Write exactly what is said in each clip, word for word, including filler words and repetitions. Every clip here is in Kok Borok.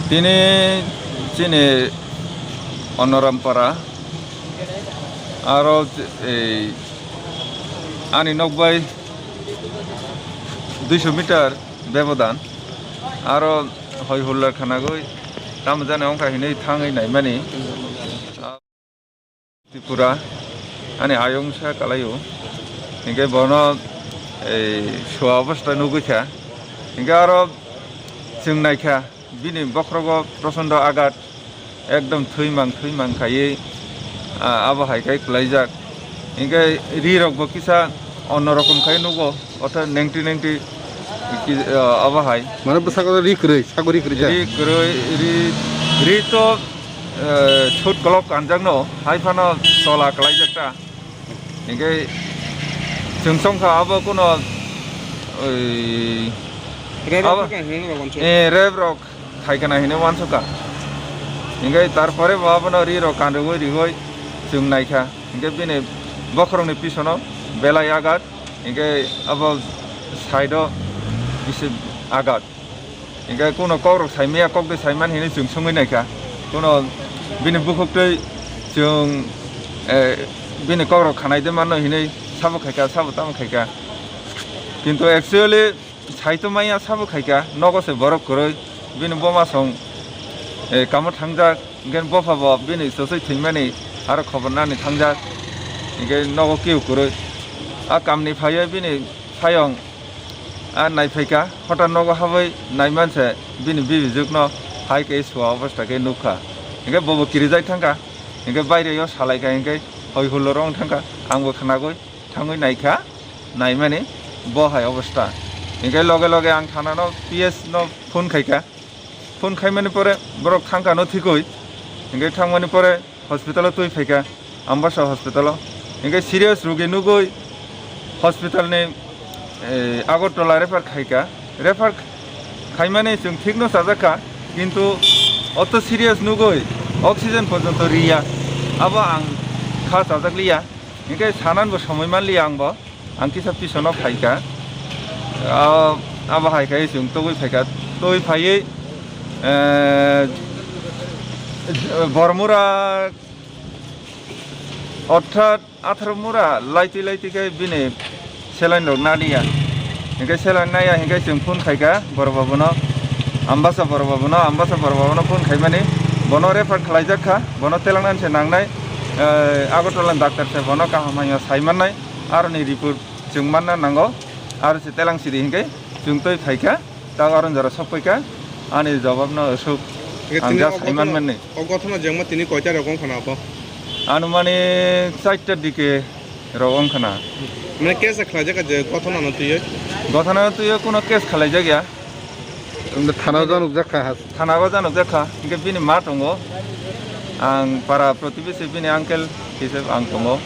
Tini chini Onorampara, aro ei ani nok bai duiso meter bebodan, aro hoi hulla khanagwi tamo jani wngkha hinwi thangwi naimani. Tripura, ani ayung sa kalaio. Hinkhe bono, ei, sua obostha nugwi kha. Hinkhe aro chwng naikha, bini bokhrogo prochondo agat, ekdom thwimang thwimang khaiwi, ah, abo hai khai kwlaijak. Hinkhe ri rokbo kisa onno rokom khai nugo, otha nengti nengti ki, ah, abo hai. Mane bwskango ri kwrwi, sago ri kwrwi jak. Ri kwrwi, ri, ri to, eh, sut kolok kanjakno, hai phano tola kwlaijak ta. Hinkhe chwng songkha abo kuno, oi, Rep rok abo, kha hinwi rok wansuk. Eh, rep rok khai kana hinwi wansukha. Hinkhe tarpore bo abono ri rok kanrwgwi rigwi chwng naikha. Hinkhe bini bokhorokni pisono belai agat. Hinkhe abo side o bisi agat. Hinkhe kuno kokrok saimaya, kokde saiman hinwi chwng swngwi naikha. Kuno bini bukhuktwi chwng, eh, bini kokrok khanai de mano hinwi sabo khaikha, sabo tamo khaikha. Kintu actually, Saito maya sabo khaikha, nogo se borok kwrwi, bini boma song, eh, kamo thangjak, hinkhe bopha bo bini chosoi thwimani aro khobor nani thangjak, hinkhe nogo keu kwrwi. A kamni phaiwi bini phayong a naiphaikha, hota nogo habwi naimanse bini bibijwkno hai khe sua obostha khe nukha. Hinkhe bobo kirijak thangkha, hinkhe baireo salaikha, hinkhe hoi hulloro wng thangkha, angbo khnagwi. Thangwi naikha, naimani bo hai obostha. Hinkhe loge loge ang thanano P S no phone khaikha. Phone khaimani pore borok thangkha no thikwi. Hinkhe thangmani pore hospital o twi phaikha, Ambasa hospital o. Hinkhe serious rugi nugwi hospital ni, eh, Agartala refer khaikha. Refer khaimani chwng thikno chajakha, kintu oto serious nugwi oxygen porjonto riya. Abo ang kha chajakliya. Hinkhe sananbo somoi manliya angbo, ang kisa pisono phaikha. Ah, abo hai khai chwng togwi phaikha, togwi phaiwi, eh, Bormura orthat atharo mura laitwi laitwi khe bini saline rok naliya. Hinkhe saline naya hinkhe chwng phone khaikha borok babuno, Ambasa borok babuno, Ambasa borok babuno phone khaimani bono refer khlaijak kha, bono telangnani se nangnai, eh, Agartala ni doctor se bono kaham hamya sai mannai, aroni report chwng manna nango, aro se telang sidi hinkhe chwng twi phaikha. Tak aro jora sok paikha, ani jawab no aswk. Ang tini just o hai man ghotona, mani. O ghotona jengma tini koita rok wngkha na abo? Anumani charta dike rok wngkha na. Mane case khlaijak je ghotona no twiwi? Ghotona no twiwi kuno case khlaijak ya. Thana o januk jak kha has. Thana o januk jak kha, hinkhe bini ma tongo. Ang para protibesi bini uncle hisab ang tongo.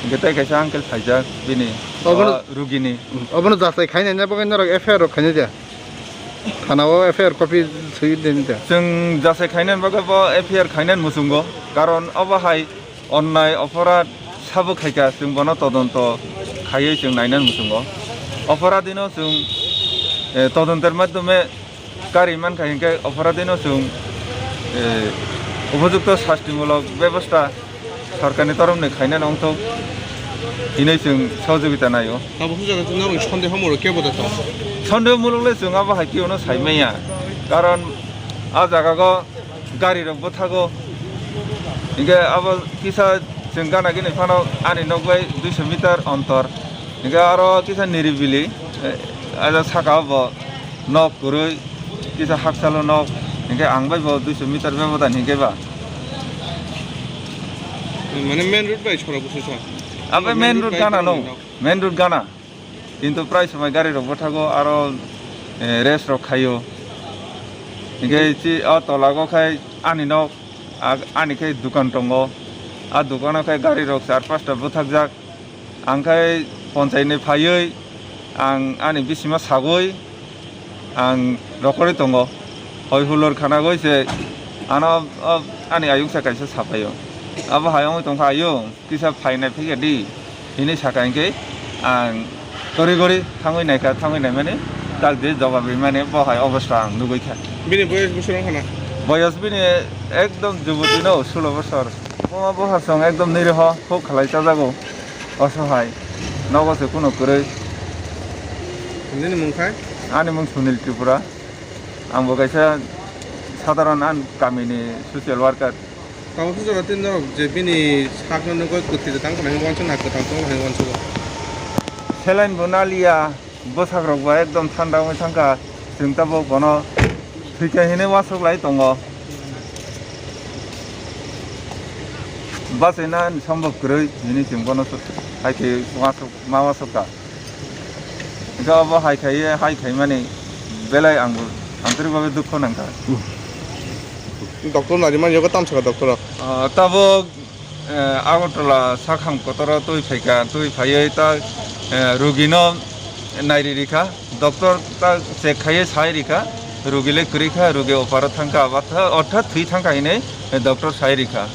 Hinkhe tei kaisa uncle phaijak bini, obono o rugini. Obono jasai khainai na bagwi norok F I R rok khainai de. Thana o F I R copy swi den de. Chwng jasai khainani bagwi bo F I R khainani muchungo. Karon obo hai onnai oporad sabo khaikha, chwng bono todonto khaiwi chwng nainani muchungo. Oporadino chwng, eh, todontor madhyome kari mankha hinkhe oporadino chwng, eh, upojukto sastimulok bebosta sorkarni toromni khainani wngthok hinwi chwng sohojogita naio. Abo hwnjak norok sondeho mulok kebo da tong? Sondeho mulokle chwng abo hai khe ono saimanya, karon a jagago gari rok bwthago, hinkhe abo kisa chwng gana gini phano ani nok bai duiso meter ontor, hinkhe aro kisa niribili, eh, aja saka o bo nok kwrwi. Kisa haksalo nok, hinkhe ang bai bo duiso meter bebodan hinkhe ba. Mane main road bai sora busa sa? Abe main road gana no, main road gana. Kintu prai somoi gari rok bwthago aro, eh, race rok khaio. Hinkhe chi o tola go khai ani nok, a-, ani khai dukan tongo. A dukano khai gari rok char pasta bwthakjak. Ang khai ponchai ni phaiwi ang ani bisima sagwi ang rokorwi tongo. Hoi hulor khanagwi se ano, o, ani ayung sa kaisa sapaio. Abo hai wngwi tongkha, "Ayung, kisa phainai phikha di," hinwi saka hinkhe ang gori gori thangwi naikha, thangwi naimani tak de jawab rimani bo hai obostha ang nugwi kha. Bini boyos bwswk wngkha na? Boyos bini ekdom juboti no, sulo bosor. Buma bupha song ekdom niriho, huk khlai chajago, osohai. Nogo se kuno kwrwi. Nini mung khai? Ani mung Sunil Tripura. Ang bo kaisa sadharan, ang kamini social worker. Tamo sujaba tin norok je bini sakno nugwi kwthwi kwthang khwnai wansuk na kwthang tong hai wansuk. Saline bo naliya. Bwsakrok bo ekdom thanda wngwi thangkha, chwng tabuk bono thwikha hinwi uansuk lai tongo. Bachaina sombob kwrwi hinwi chwng bono hai khe uansuk, ma uansukha. Hwnkhe obo hai khaiwi, hai khaimani belai ang antorik bhabe dukho nangkha. Doctor nariman yogo tamsaka doctor rok. Ah, tabuk Eh, Agartala sakham kotoro twi phaikha, twi phaiwi ta, eh, rugino nairi rikha, doctor ta check khaiwi sai rikha, rugi le kwrwi kha, rugi oparo thangkha, abatha, orthat thwi thangkha hinwi, eh, doctor sai rikha.